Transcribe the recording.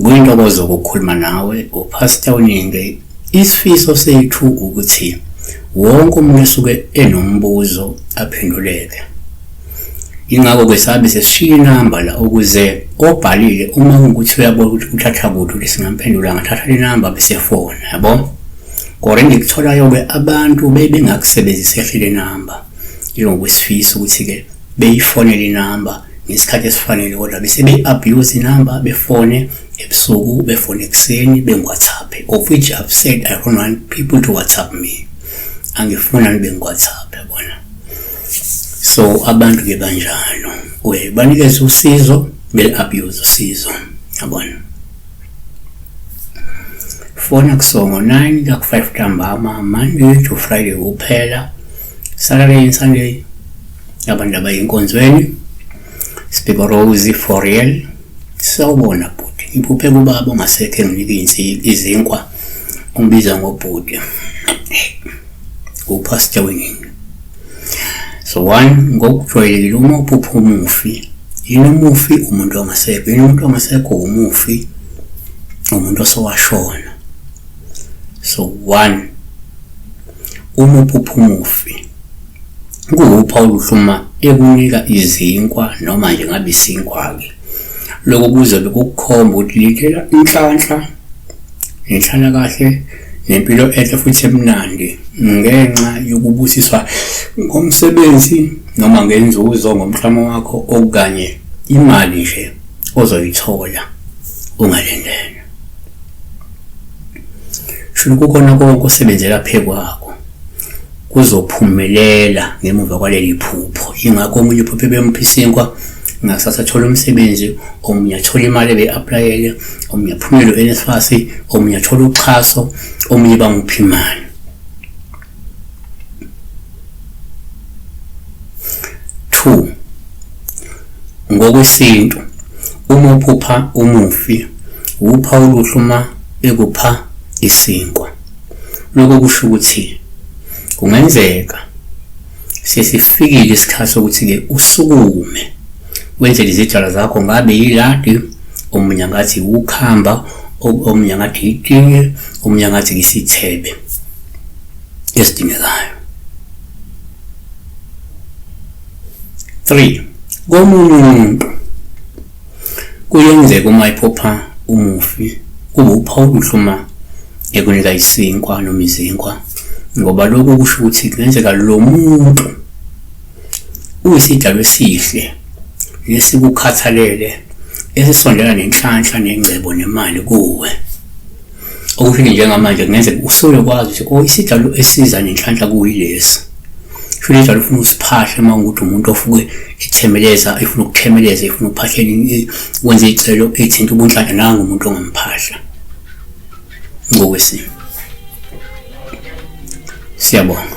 Kuyintokozo ukukhuluma nawe uPastor Uningi. Isifiso sethu ukuthi wonke umuntu esuke enombuzo aphenduleke. Yingakho-ke sabe sesishiya inamba la ukuze obhalile uma kuwukuthi uyabona ukuthi uthatha kude ukuthi singamphendula angathatha le namba bese efona yabo. Kodwa engikutholayo-ke abantu bebengakusebenzisi kahle le namba njengokwesifiso ukuthi-ke beyifonele inamba ngesikhathi esifanele kodwa bese be-abuse inamba befone ebusuku befone ekuseni bengi-whatsapp of which I've said I don't want people to whatsapp me. Angifuni abantu bengi-whatsapp yabona. So abantu ke banjalo, uye banikeze usizo beli-abuse usizo yabona. Fona kusongo 9 kaku-5 ntambama Monday to Friday kuphela, Saturday and Sunday abantu abayinkonzweni. Speaker Rose for real. Sawubona bhuti, ngiphuphe kubaba ongasekho enginika izinkwa ungibiza ngobhuti. UPastor Winning. So one, ngokujwayelekile uma uphupha umufi, yini umufi? Umuntu ongasekho. Yini umuntu ongasekho? Umufi, umuntu osowashona. So one, uma uphupha umufi kuwupha oluhle uma ekunika izinkwa noma nje ngabe isinkwa-ke, lokho kuzobe kukukhomba ukuthi lithela inhlanhla nenhlalakahle nempilo enhle futhi emnandi ngenxa yokubusiswa ngomsebenzi noma ngenzuzo ngomklamo wakho okanye imali nje ozoyithola ungalindele. Shuthi kukhona konke osebenzela phekwakho kuzophumelela ngemuva kwaleli phupho. Yingakho omunye uphuphe bemupha isinkwa ngakusasa athola umsebenzi, omunye athola imali ebe-aplayele, omunye aphumelele u-NSFAS, omunye athola uxhaso, omunye bamupha imali. 2 Ngokwesintu uma uphupha umufi wupha oluhle uma ekupha isinkwa. Lokho kusho ukuthi kungenzeka sesifikile isikhathi sokuthi-ke usukume wenze izidalwa zakho, ngabe yiladi, omunye angathi ukhamba, omunye angathi itiye, omunye angathi isithebe esidingekayo. 3 komunye umuntu kuyenzeka uma ephupha umufi kube uphawu oluhle uma ekunika isinkwa noma izinkwa, ngoba lokhu kusho ukuthi kungenzeka lo muntu uyisidalwa esihle nesikukhathalele esisondela nenhlanhla nengcebo nemali kuwe. Okusho ukuthi njengamanje kungenzeka usuyokwazi ukuthi oh isidalwa esiza nenhlanhla kuyilesi. Sho idalwa ufuna usiphahle uma ukuthi umuntu ofuke ethemeleza efuna ukuthemeleza efuna ukuphahlela wenza icelo ethinta ubunhlanhla nangu umuntu ongamphahla ngokwesimo. Siyabonga.